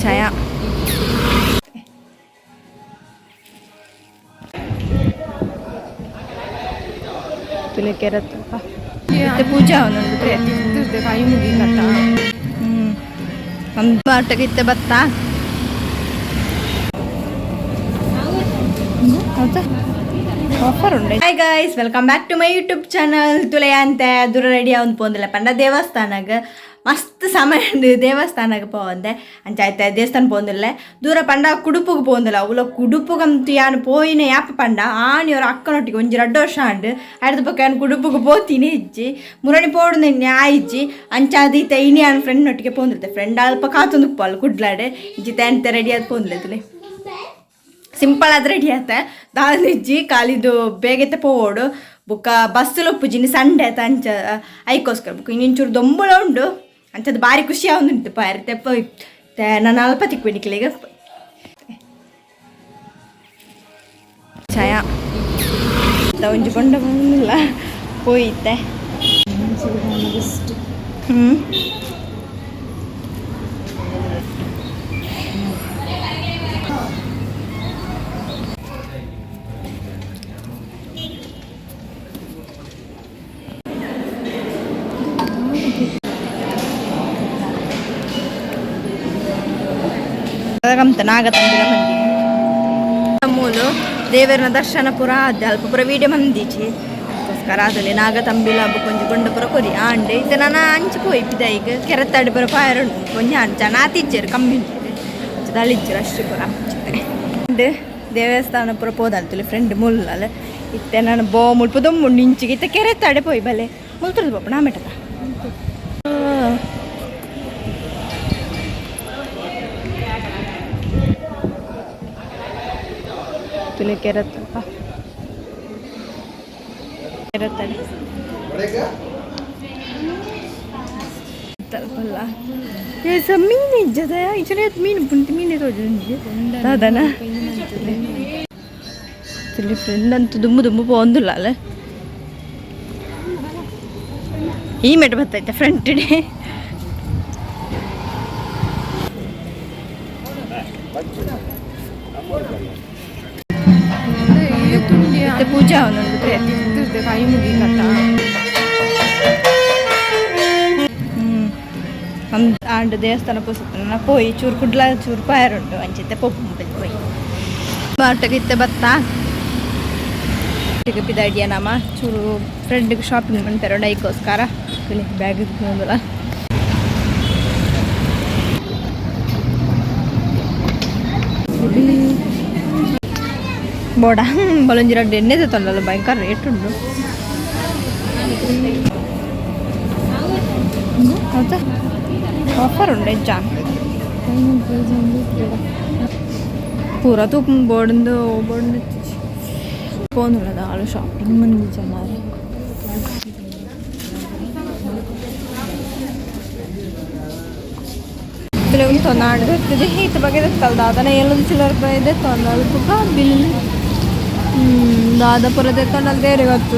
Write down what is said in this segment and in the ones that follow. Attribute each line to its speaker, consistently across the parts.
Speaker 1: ಛಾಯಾ ತುಲೆ ಕೆರತ್ತಪ್ಪ ಮತ್ತೆ ಪೂಜಾ ಒಂದೊಂದು.
Speaker 2: ಕೈ ಮುಗಿಲತ್ತ.
Speaker 1: ಹ್ಮ್, ಒಂದು ಆಟಕ್ಕೆ ಇತ್ತೆ ಬತ್ತಾ. ಹೌದಾ? ಆಫರ್ ಉಂಟು. Hi guys, welcome back to my YouTube channel. ತುಲೆ ಅಂತ ದೂರ ರೆಡಿ ಅವ್ನು ಪೋಂದಿಲ್ಲ ಪಂಡ ದೇವಸ್ಥಾನಗ ಮಸ್ತ್ ಸಮಯ ಉಂಡು. ದೇವಸ್ಥಾನಕ್ಕೆ ಪೋವಂದೆ ಅಂಚ ಆಯ್ತ. ದೇವಸ್ಥಾನ ಪೋಂದಿಲ್ಲ ದೂರ ಪಂಡ ಕುಡುಪುಗೆ ಪೋಂದಿಲ್ಲ. ಅವಳ ಕುಡುಪುಗಂತು ಯಾನು ಪೋಯಿನ ಯಾಪ ಪಂಡ ಆನಿ ಅವ್ರ ಅಕ್ಕನೊಟ್ಟಿಗೆ ಒಂಜಿ ರಡ್ಡು ವರ್ಷ ಆಂಡ್. ಅಡ್ದ ಪಕ್ಕ ಯಾನು ಕುಡುಪುಗೆ ಪೋತೀನಿ ಇಜ್ಜಿ. ಮುರಣಿ ಪೋಡು ಆಯಿಜ್ಜಿ. ಅಂಚ ಅದು ಇನಿ ಯಾನು ಫ್ರೆಂಡ್ ಒಟ್ಟಿಗೆ ಪೋಂದಿರ್ತೆ. ಫ್ರೆಂಡ್ ಅಲ್ಪ ಕಾತೊಂದು ಪೋಲ್ ಕುಡ್ಲಾಡೆ ಇಂಚಿ ಅಂತ ರೆಡಿ ಆದ್ ಪೋಂದಿಲ್ಲ. ಸಿಂಪಲ್ ಆದ್ ರೆಡಿ ಆತ. ದಾನಿಜ್ಜಿ ಕಾಲಿದು ಬೇಗತೆ ಪೋವೋಡು. ಬುಕ್ಕ ಬಸ್ ಲೊಪ್ಪುಜಿನಿ ಸಂಡೆ ಆತ. ಅಂಚ ಐಕೋಸ್ಕರ ಬುಕ್ಕ ಇನ್ನಿಂಚೂರು ದೊಂಬುಳ ಉಂಡು. ಅಂಚದ ಬಾರಿ ಖುಷಿ ಆವೊಂದುಂಟು ಪಾರೆ ತೆಪ್ಪ. ನಾನು ಅಲ್ಪ ತಿಕ್ಕು ಈಗ. ಛಾಯಾ ಒಂಜಿ ಬೊಂಡ ಬಂದಿಲ್ಲ ಪೋಯಿತ್ತೆ. ಹ್ಞೂ, ಗಂತ ನಾಗ ತಂಬಿಲ ಮಂದಿ ಮೂಲು ದೇವರನ ದರ್ಶನ ಪೂರ ಆದ. ಅಲ್ಪ ಪೂರ ವೀಡಿಯೋ ಮಂದಿಚಿ ಅದಕ್ಕೋಸ್ಕರ ಅದಲ್ಲಿ ನಾಗ ತಂಬಿಲ ಕೊಂಚ ಗೊಂಡ ಪೂರ ಕೊರಿ ಆಂಡೆ. ಇತ್ತೆ ನಾನು ಅಂಚು ಪೋಯಿ ಪಿದಾಯಿಗ್ ಕೆರೆತ್ತಾಡಿ ಪೂರ ಪಾಯರ ಉಂಡು. ಒಂಜಿ ಆಂಡ್ ಜನ ಆತಿಜ್ಜೆರ್, ಕಮ್ಮಿ ಉಂಟು, ದಳಿಜ್ಜೆರ್ ಅಷ್ಟು ಪೂರ. ಉಂಡು ದೇವಸ್ಥಾನ ಪೂರ ಪೋದಾಲ್ತುಲಿ ಫ್ರೆಂಡ್ ಮುಲ್ಲಲ್ಲ. ಇತ್ತೆ ನಾನು ಬೋ ಮುಲ್ಪ ದೊಂಬುಂಡು ಇಂಚಿಗೆ. ಇತ್ತೆ ಕೆರೆತ್ತಾಡೆ ಪೋಯಿ ಬಲೆ ಮುಲ್ತುರ್ದು ಪೋಪುಣ ಆಮೆಟದ. ತುಲೆ ಕೆರತ್ತಪ್ಪ ಕೆರೆತ್ತಾಡೆ ತಲ್ಪಲ್ಲ. ಏ ಮೀನು ಇಜ್ಜದ ಇಂಚನೆ ಮೀನು ಪುಂಟಿ ಮೀನು ತೋಜುಂಜಿ ದಾದನ. ತುಲಿ ಫ್ರೆಂಡ್ ಅಂತೂ ದುಂಬು ದುಂಬು ಪೋಂದುಲ್ಲ ಅಲ್ಲ. ಈ ಮೆಟ್ ಬತ್ತೈತೆ ಫ್ರಂಟ್ ಡೇ. ಮತ್ತೆ ಪೂಜಾ ಒಂದೊಂದು.
Speaker 2: ಕೈ ಮುಗಿಲತ್ತ.
Speaker 1: ಹ್ಮ್, ಒಂದು ಆಂಡ್ ದೇವಸ್ಥಾನ ಪೋಸತ್ತ ಪೋಯಿ ಚೂರು ಕುಡ್ಲ ಚೂರು ಪಾಯರುಂಟು. ಅಂಚಿತ್ತೆ ಪೋಪು ಪೋಯಿ ಆಟಕ್ಕೆ ಇತ್ತೆ ಬತ್ತಾ ಪಿದಾಡಿಯ ನಮ್ಮ ಚೂರು ಫ್ರೆಂಡ್ಗೆ ಶಾಪಿಂಗ್ ಮಾಡ್ತಾರೆ ಐಕೋಸ್ಕರ. ಬ್ಯಾಗ್ ಬಂದಲ್ಲ. ಬೋಡ ಬಲೊಂಜಿ ರಡ್ಡು ಎಣ್ಣೆ ತೊಂಡಲ್ಲ. ಭಯಂಕರ ರೇಟ್ ಉಂಟು. ಹೌದಾ? ಆಫರ್ ಉಂಟು ಹೆಚ್ಚ ಪೂರ ತೂಪ ಬೋರ್ಡ್ ಬೋರ್ಡ್ ಪೋನುಳ್ಳದ ಆಳು ಶಾಪಿಂಗ್ ಮಂದಿ ಜನ. ತೊಂದಾಂಡ್ ಇರ್ತದೆ ಈತ ಬಗ್ಗೆ ದಾದನ ಏಳೊಂದು ಚಿಲ್ಲರ್ ರೂಪಾಯಿ ಇದೆ ತೊಂದಾಳು ಬುಕ್ಕ ಬಿಲ್ ದಾದ ಪೂರ ದೆತ್ತೊಂಡಲ್ ದೇರೆ ಗೊತ್ತು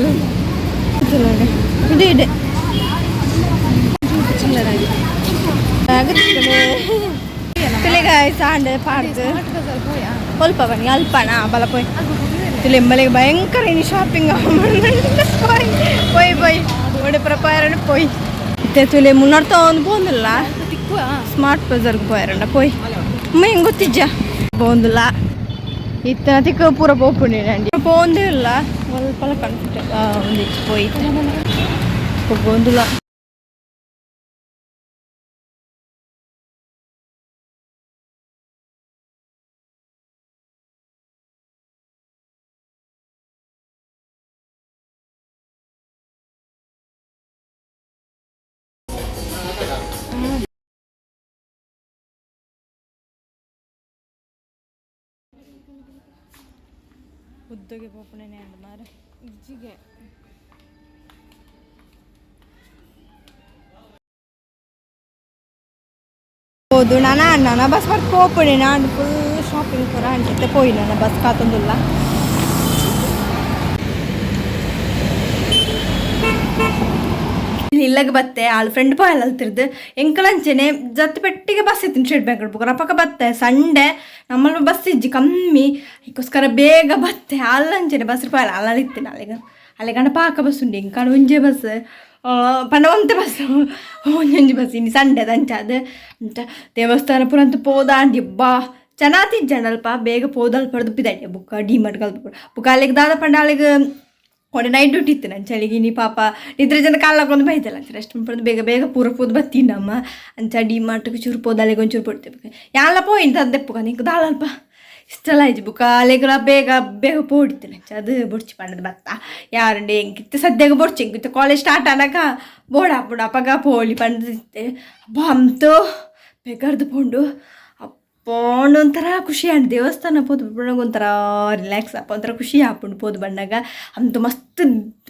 Speaker 1: ಚಿಲ್ಲರೆ ಇದೆ ಇದೆ.
Speaker 2: ಚಿಲ್ಲರೆ.
Speaker 1: ತುಲೆಗಾಯ್ ಸಾಂಡ್ ಪಾಡ್ದು ಸ್ವಲ್ಪ ಬನ್ನಿ ಅಲ್ಪಣ ಬಲ ಪೋಯ್ ತುಲೆ ಎಂಬಲಿಗೆ ಭಯಂಕರ ಇನಿ ಶಾಪಿಂಗ್ ಪೋಯ್ ಪೋಯ್ ಪೋಯ್ ಒಡೆ ಪ್ರಪಾರಣ ಪೋಯ್. ಇತ್ತೆ ತುಲೆ ಮುನ್ನಡ್ತಾ ಒಂದು ಪೋಂದಿಲ್ಲ. ಸ್ಮಾರ್ಟ್ ಬಜಾರ್ಗೆ ಪೋಯರಂಡ ಪೋಯ್. ಅಮ್ಮ ಹೆಂಗೆ ಗೊತ್ತಿಜ್ಜ ಪೋಂದಿಲ್ಲ. ಇತ್ತನ ತಿಕ್ಕ ಪೂರ ಪೋಪುಂಡಿ ನಂಡಿ ಪೋಂದೇ ಇಲ್ಲ. ಸ್ವಲ್ಪ ಕನ್ಫ್ಯೂಟ್ ಒಂದಿಚ್ಚು ಪೋಯ್ ಪೋಂದಿಲ್ಲ. ಉದ್ದಗೆ ಪೋಪುಣೆ ಮಾರೆ.
Speaker 2: ಇಜ್ಜಿಗೆ.
Speaker 1: ಹೋದು ನಾನು ಅಣ್ಣನ ಬಸ್ ಬರ್ತು ಪೋಪುಣೆ. ನಾನು ಫುಲ್ ಶಾಪಿಂಗ್ ಪೂರ ಅಂಚಿತ್ತೆ ಪೋಯಿ ನಾನು ಬಸ್ ಕಾತೊಂದುಲ್ಲ. ಇಲ್ಲಗೆ ಬತ್ತೆ. ಆಳು ಫ್ರೆಂಡ್ ಪೋಯಲ್ ಅಲ್ತಿರ್ದು. ಎಂಕಲಂಚೆನೆ ಜತ್ ಪೆಟ್ಟಿಗೆ ಬಸ್ ಇತ್ತು ಸ್ಟೇಟ್ ಬ್ಯಾಂಕ್ ಬುಕ್ಕ ಅಪಕ ಬತ್ತೆ. ಸಂಡೆ ನಮ್ಮಲ್ಲಿ ಬಸ್ ಇಜ್ಜಿ ಕಮ್ಮಿ, ಅದಕ್ಕೋಸ್ಕರ ಬೇಗ ಬತ್ತೆ. ಅಲ್ಲಂಚೆನೆ ಬಸ್ ಪೋಯಲ್ ಅಲ್ಲ ಇತ್ತು. ಅಲ್ಲಿಗೆ ಅಲ್ಲಿಗಂಡ ಪಾಕ ಬಸ್ ಉಂಡು. ಎಂಕಾಡ ಒಂಜೆ ಬಸ್ ಪಂಡ ಒಂತೆ ಬಸ್, ಒಂಜೊಂಜಿ ಬಸ್. ಇನ್ನು ಸಂಡೆ ಅಂಚ ಅದು ಅಂಚ ದೇವಸ್ಥಾನ ಪೂರ ಅಂತ ಪೋದಾಂಡಿ. ಬಾ ಚೆನ್ನಾತಿಜ್ಜಂಡಲ್ಪ ಬೇಗ ಪೋದಲ್ಪ ಪಿದಾಡಿ ಬುಕ್ಕ ಡಿ ಮಾರ್ಟ್ ಕಲ್ಪ ಬುಕ್ಕ. ಅಲ್ಲಿಗೆ ದಾದ ಪಂಡ ಅಲ್ಲಿಗೆ ಕೊಡೆ ನೈಟ್ ಡ್ಯೂಟಿ ಇತ್ತು. ನನ್ನ ಚಳಿಗೆ ನೀ ಪಾಪ ನಿದ್ರೆ ಜನ ಕಾಲಾಕೊಂದು ಬೈತಲ್ಲ ಅಂಚ ರೆಸ್ಟ್ ಮಾಡ್ಕೊಂಡು ಬೇಗ ಬೇಗ ಪೂರ ಪೋದು ಬತ್ತೀನಮ್ಮ. ಅಂಚ ಡಿ ಮಾರ್ಟ್ಗೆ ಚೂರು ಪೋದ ಅಲ್ಲಿಗೆ ಒಂಚೂರು ಪೊಡ್ತೇವೆ. ಯಾಲ ಪೋಯಿನ್ ತಂದೆಪ್ಪು ನಿಂಗೆ ದಾಳಲ್ಪ ಇಷ್ಟಲ್ಲ ಆಯ್ತು. ಬುಕ್ಕ ಅಲೆಗ್ಲ ಬೇಗ ಬೇಗ ಪೋಡಿತ್ತು. ನಂಚ ಅದು ಬೊಡ್ಚಿ ಪಂಡದ ಬತ್ತ ಯಾರುಂಡೆ ಎಂಕಿತ್ತು ಸದ್ಯಕ್ಕೆ ಬೊಡ್ಚಿ. ಎಂಕಿತ್ತು ಕಾಲೇಜ್ ಸ್ಟಾರ್ಟ್ ಆನಾಗ ಬೋಡ ಅಪ್ಪುಡು ಅಪ್ಪಗ ಪೋಲಿ ಪಂಡದಿತ್ತೆ. ಅಬ್ಬ ಅಂತೂ ಬೆಗರ್ದು ಪೋಂಡು. ಅಪ್ಪೋಂಡು ಒಂಥರ ಖುಷಿ ಆಂಡ್. ದೇವಸ್ಥಾನ ಪೋದು ಬಣ್ಣಗ ಒಂಥರ ರಿಲ್ಯಾಕ್ಸ್ ಅಪ್ಪ, ಒಂಥರ ಖುಷಿ ಆಪುಂಡು ಪೋದು ಬಣ್ಣಗ. ಅಂತೂ ಮಸ್ತ್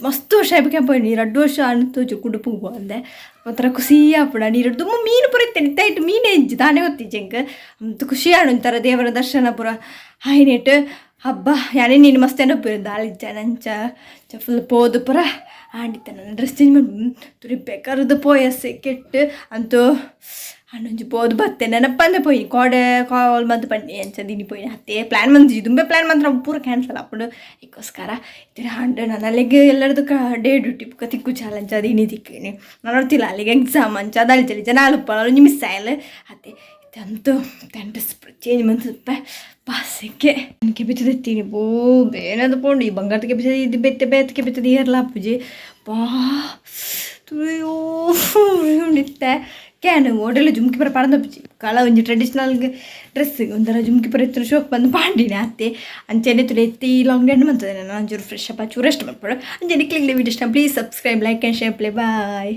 Speaker 1: ಮಸ್ತ್ ವರ್ಷ ಆಯ್ಬೇಕು ಪೋಯಿ. 2 ವರ್ಷ ಅಣ್ಣ ಕುಡುಪುಗು ಅಂದೆ. ಒಂಥರ ಖುಷಿ ಆಪುಂಡು. ನೀರು ದುಮ್ಮ ಮೀನು ಪೂರ ಇತ್ತೆ ನಿತ್ತಾಯ್ತು. ಮೀನು ಹೆಜ್ಜಿ ತಾನೇ ಗೊತ್ತಿಜ್ಜಿ ಎಂಕ್. ಅಂತು ಖುಷಿ ಆಂಡ್ ಒಂಥರ ದೇವರ ದರ್ಶನ ಪೂರ ಆಯ್ನೆಟ್. ಹಬ್ಬ ಯಾನೇ ನೀನು ಮಸ್ತ್ ನೆನಪು ದಾಳಿಜ್ಜ ನಂಚ ಫುಲ್ ಪೋದು ಪೂರ ಆಂಡಿತ್ತ. ನನ್ನ ಡ್ರೆಸ್ ಚೇಂಜ್ ಮಾಡಿ ತುರಿ ಬೇಕಾರದು ಪೋಯಸ್ಸೆ ಕೆಟ್ಟು ಅಂತೂ ಅಣ್ಣೊಂಜಿ ಪೋದು ಬತ್ತೆ. ನೆನಪಂದೆ ಪೋಯಿ ಕೋಡೆ ಕಾಲ್ ಮಂತ್ ಪಂಡಿ ಅಂಚ ದಿನಿ ಪೋಯಿ. ಅತ್ತೆ ಪ್ಲ್ಯಾನ್ ಮಂದಿ ದುಂಬೆ ಪ್ಲ್ಯಾನ್ ಮಂತ್ರ ಪೂರ ಕ್ಯಾನ್ಸಲ್ ಆಪುಂಡು. ಅದಕ್ಕೋಸ್ಕರ ಇತ್ತಿರ ಹಂಡು ನಾನು ಅಲ್ಲಿಗೆ ಎಲ್ಲರದು ಕ ಡೇ ಡ್ಯೂಟಿ ಬುಕ್ಕ ತಿಕ್ಕು ಚಾಲ ಅಂಚ ಅದು ಇನಿ ತಿಕ್ಕಿನಿ ನಾನು ಅಲ್ಲಿಗೆ ಎಕ್ಸಾಮ್ ಅಂಚ ಅದು ಅಲ್ಲಿ ಜನ ಅಲ್ಪ ಒಂಜಿ ಮಿಸ್ ಆಯಲ್. ಅತ್ತೆ ಇತ್ತಂತೂ ಡ್ರೆಸ್ ಚೇಂಜ್ ಮಂತ್ ಬಾಸಕ್ಕೆ ಕೆಬಿತದೆತ್ತೀನಿ. ಬೋ ಬೇನದು ಪೋಂಡು. ಈ ಬಂಗಾರದ ಕೆಬಿತ ಇದು ಬೆತ್ತೆ ಬೇತೆ ಕೆಬಿತದ ಏರ್ಲ ಅಪ್ಪುಜಿ ಬಾ ತುಯ್ಯೋ ಇತ್ತೆ can ಓಡೆಲ್ಲ ಜುಮ್ಕಿ ಪರ ಪಾಡೊಂದು ಕಳ. ಒಂಜಿ ಟ್ರೆಡಿಷ್ನಲ್ ಡ್ರೆಸ್ ಒಂಥರ ಜುಮ್ಕಿ ಪರ ಇತ್ತು. ಶೋಕ್ ಬಂದು ಪಾಂಡಿನ ಅತ್ತೆ. ಅಂಚೆನೆ ತುಲೆ ಎತ್ತಿ ಲಾಂಗ್ ಡ್ಯಾಂಡ್ ಮಂತದೆ. ನಾನು ಒಂಚೂರು ಫ್ರೆಶ್ ಅಪ್ ಚೂರು ರೆಸ್ಟ್ ಮಾಡ್ಬೋದು. ಅಂಚೆನೆ ಕ್ಲಿಕ್ ವಿಡಿಯೋ ಇಷ್ಟ please subscribe, like and share play. Bye.